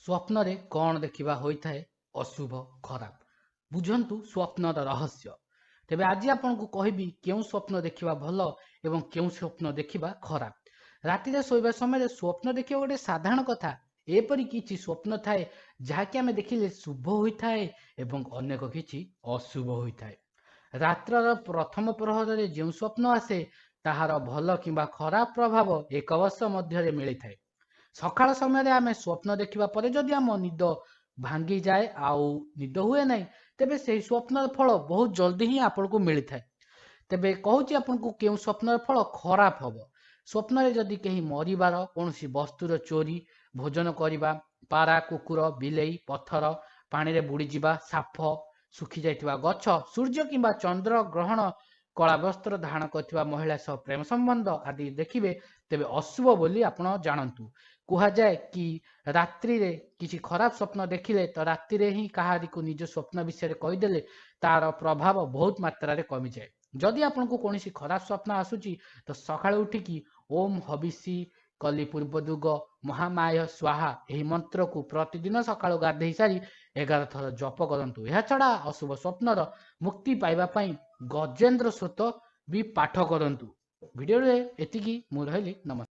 ସ୍ୱପ୍ନରେ କ'ଣ ଦେଖିବା ହୋଇଥାଏ ଅଶୁଭ, ଖରାପ? ବୁଝନ୍ତୁ ସ୍ୱପ୍ନର ରହସ୍ୟ। ତେବେ ଆଜି ଆପଣଙ୍କୁ କହିବି କେଉଁ ସ୍ୱପ୍ନ ଦେଖିବା ଭଲ ଏବଂ କେଉଁ ସ୍ୱପ୍ନ ଦେଖିବା ଖରାପ। ରାତିରେ ଶୋଇବା ସମୟରେ ସ୍ୱପ୍ନ ଦେଖିବା ଗୋଟେ ସାଧାରଣ କଥା। ଏପରି କିଛି ସ୍ୱପ୍ନ ଥାଏ ଯାହାକି ଆମେ ଦେଖିଲେ ଶୁଭ ହୋଇଥାଏ ଏବଂ ଅନେକ କିଛି ଅଶୁଭ ହୋଇଥାଏ। ରାତ୍ରର ପ୍ରଥମ ପ୍ରହରରେ ଯେଉଁ ସ୍ୱପ୍ନ ଆସେ, ତାହାର ଭଲ କିମ୍ବା ଖରାପ ପ୍ରଭାବ ଏକ ବର୍ଷ ମଧ୍ୟରେ ମିଳିଥାଏ। ସକାଳ ସମୟରେ ଆମେ ସ୍ୱପ୍ନ ଦେଖିବା ପରେ ଯଦି ଆମ ନିଦ ଭାଙ୍ଗିଯାଏ ଆଉ ନିଦ ହୁଏ ନାହିଁ, ତେବେ ସେହି ସ୍ୱପ୍ନର ଫଳ ବହୁତ ଜଲ୍ଦି ହିଁ ଆପଣଙ୍କୁ ମିଳିଥାଏ। ତେବେ କହୁଛି ଆପଣଙ୍କୁ କେଉଁ ସ୍ୱପ୍ନର ଫଳ ଖରାପ ହବ। ସ୍ୱପ୍ନରେ ଯଦି କେହି ମରିବାର, କୌଣସି ବସ୍ତୁର ଚୋରି, ଭୋଜନ କରିବା, ପାରା, କୁକୁର, ବିଲେଇ, ପଥର, ପାଣିରେ ବୁଡ଼ିଯିବା, ସାପ, ଶୁଖି ଯାଇଥିବା ଗଛ, ସୂର୍ଯ୍ୟ କିମ୍ବା ଚନ୍ଦ୍ର ଗ୍ରହଣ, କଳା ବସ୍ତ୍ର ଧାରଣ କରିଥିବା ମହିଳା ସହ ପ୍ରେମ ସମ୍ବନ୍ଧ ଆଦି ଦେଖିବେ, ତେବେ ଅଶୁଭ ବୋଲି ଆପଣ ଜାଣନ୍ତୁ। କୁହାଯାଏ କି ରାତ୍ରିରେ କିଛି ଖରାପ ସ୍ୱପ୍ନ ଦେଖିଲେ ତ ରାତିରେ ହିଁ କାହାରିକୁ ନିଜ ସ୍ୱପ୍ନ ବିଷୟରେ କହିଦେଲେ ତାର ପ୍ରଭାବ ବହୁତ ମାତ୍ରାରେ କମିଯାଏ। ଯଦି ଆପଣଙ୍କୁ କୌଣସି ଖରାପ ସ୍ୱପ୍ନ ଆସୁଛି, ତ ସକାଳୁ ଉଠିକି ଓମ୍ ହବିଷି କଲି ପୂର୍ବଦୁଗ ମହାମାୟ ସ୍ୱାହା ଏହି ମନ୍ତ୍ରକୁ ପ୍ରତିଦିନ ସକାଳୁ ଗାଧେଇ ସାରି 11 ଥର ଜପ କରନ୍ତୁ। ଏହାଛଡ଼ା ଅଶୁଭ ସ୍ୱପ୍ନର ମୁକ୍ତି ପାଇବା ପାଇଁ ଗଜେନ୍ଦ୍ର ସ୍ତୋତ୍ର ବି ପାଠ କରନ୍ତୁ। ଭିଡ଼ିଓରେ ଏତିକି, ମୁଁ ରହିଲି, ନମସ୍କାର।